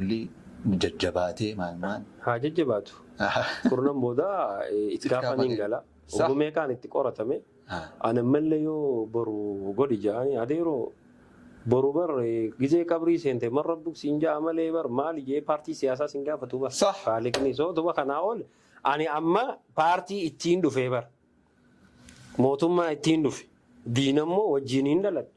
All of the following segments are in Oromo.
Lolli jajjabaatee maal maal. Haa jajjabaatu. Kurnan booda itti gaafa niin gala. Obbo meeqaan itti qoratame. Ani ammallee yoo boru godhi ja'anii adeeroo boru bar gizee qabrii seente man rabbuk siin ja'a malee bar maali jee paartii siyaasaa sin gaafatu bar. Haaliqni soo duba kanaa ol ani amma paartii ittiin dhufee bar. Mootummaa ittiin dhufe. Diina immoo wajjiniin dhaladhe.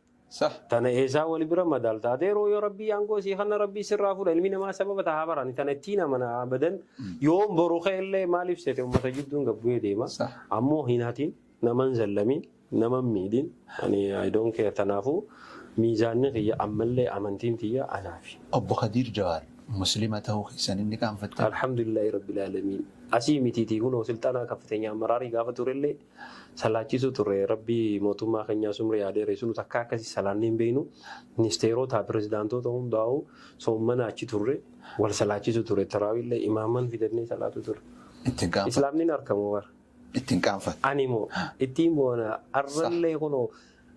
Tana eessaa wali bira madaalta? Adeeroo yoo Rabbii aangoo sii kanna Rabbii sirraa fuudha ilmi namaa sababa tahaa bara ani tana ittiin amana abadan yoon boru ka'ellee maaliif seete ummata jidduun gad bu'ee deema ammoo hin hatin nama hin zallamin nama hin miidhin ani I don't care tanaafuu miizaanni kiyya ammallee amantiin tiyya anaafi. Obbo Kadiir Jawaar Muslima tahuu keessaniin ni qaanfattan? Alhamdulillahi Rabbil Aalamiin. Asii mitiitii kunoo silxanaa kaffitenya ammaraarii gaafa turellee Salaachisu turre rabbi mootummaa kenyaas umrii haa dheeressu nu takkaa akkasi salaannee hin beeknu ministeerotaa pirezidaantoota hundaa'u soommana achi turre wal salaachisu ture taraawiillee imaaman fidannee salaatu ture. Ittiin qaanfatta. Islaamni hin arkamu bara. Ittiin qaanfatta. Ani moo ittiin boona arrallee kunoo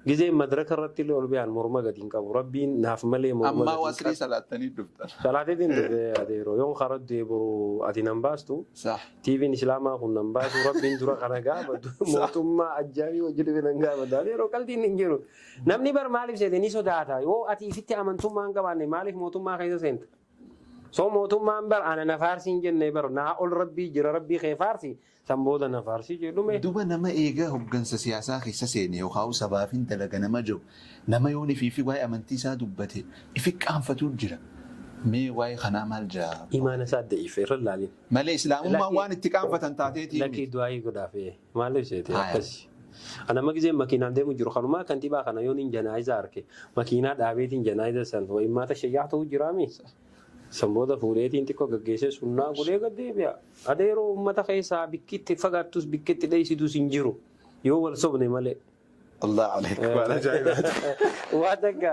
Gizeen madraka irratti illee ol bayaan morma gadi hin qabu. Rabbiin naaf malee morma Ammaa gadi hin wasrii qabu. salaattanii dhuftan. Salaateetiin dhufe adeeroo. Yoon kara du'e boru ati nan baastu. TVn Islaamaa kun nan baasu. Rabbiin dura kana gaafatu. Mootummaa ajjaabii wajji dhufe nan gaafata. Adeeroo qaldiin hin jiru. Namni bar maaliif seete ni sodaata. Yoo ati ifitti amantummaa hin qabaanne maaliif mootummaa keessa seenta? So mootummaan bar ana na faarsi hin jenne bar naa ol Rabbii jira Rabbii kee faarsi. San booda na faarsii jee dhume. Duba nama eega hoggansa siyaasaa keessa seene yookaa'u sabaafin dalaga nama je'u, nama yoon ifiifi waa'ee amantii isaa dubbate ifi qaanfatuu jira. Mee waa'ee kanaa maal je'a? Imaana isaa da'iife irra hin laalin. Malee islaamummaan Lakki waan itti qaanfatan taateetii Lakki miti. du'aa'ii godhaaf ee. Maaliif seete Haaya. akkasi. An amma gizeen makiinaan deemu jiru kanumaa kantibaa kana yoon hin janaayiza arke makiinaa dhaabeetiin janaayiza san wa immaata shayyaa ta'uu jiraami. San booda fuudheetiin xiqqoo gaggeessee sunnaa godhee gad deebi'a. Adeeroo ummata keessaa bikki itti fagaattus bikki itti dheeysitus hin jiru. Yoo wal sobne malee. Allah aleek waan ajaa'ibaati. Waa takka.